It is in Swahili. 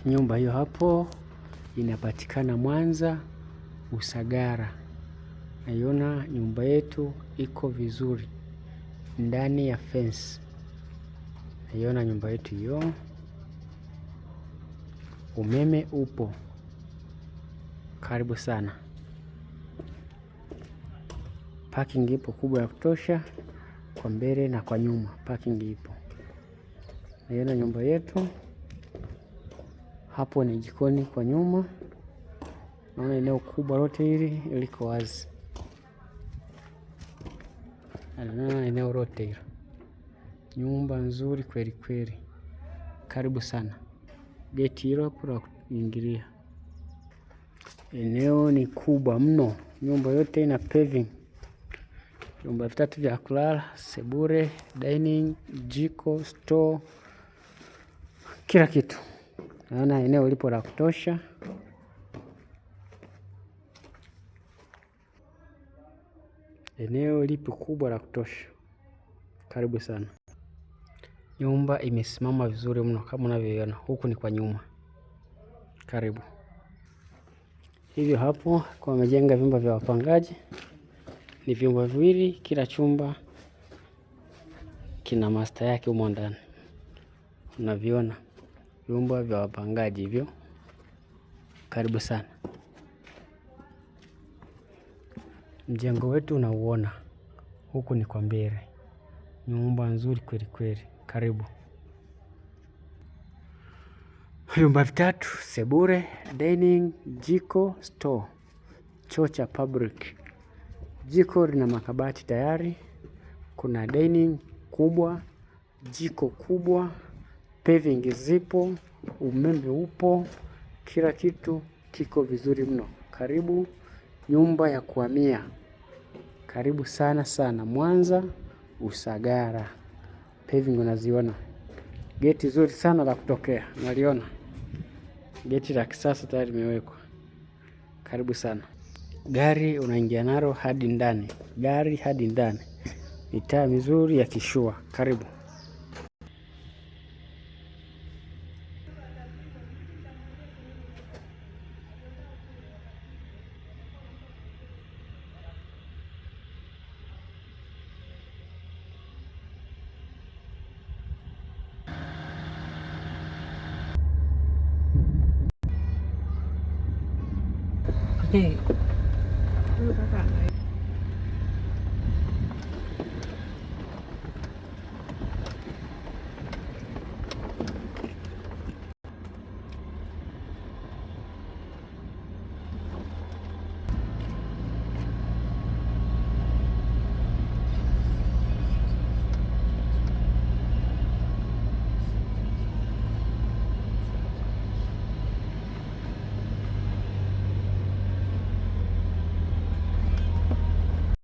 Nyumba hiyo hapo inapatikana Mwanza Usagara. Naiona nyumba yetu iko vizuri ndani ya fence. Naiona nyumba yetu hiyo, umeme upo. Karibu sana. Parking ipo kubwa ya kutosha kwa mbele na kwa nyuma, parking ipo. Naiona nyumba yetu hapo, ni jikoni kwa nyuma. Naona eneo kubwa lote hili liko wazi, naona eneo lote hilo, nyumba nzuri kweli kweli. Karibu sana, geti hilo hapo la kuingilia. Eneo ni kubwa mno, nyumba yote ina paving, vyumba vitatu vya kulala, sebure, dining, jiko, store, kila kitu. Naona eneo lipo la kutosha. Eneo lipo kubwa la kutosha. Karibu sana. Nyumba imesimama vizuri mno kama unavyoiona, huku ni kwa nyuma. Karibu. Hivyo hapo kwa wamejenga vyumba vya wapangaji, ni vyumba viwili, kila chumba kina master yake humo ndani. Unaviona vyumba vya wapangaji hivyo. Karibu sana. Mjengo wetu unauona, huku ni kwa mbele. Nyumba nzuri kweli kweli. Karibu. Vyumba vitatu, sebure, dining, jiko, store, choo cha public. Jiko lina makabati tayari, kuna dining kubwa, jiko kubwa, paving zipo, umeme upo, kila kitu kiko vizuri mno. Karibu nyumba ya kuhamia. Karibu sana sana Mwanza Usagara. Paving unaziona. Geti zuri sana la kutokea, naliona geti la kisasa tayari limewekwa. Karibu sana. Gari unaingia nalo hadi ndani, gari hadi ndani. Mitaa mizuri ya kishua. Karibu. Huyu kaka.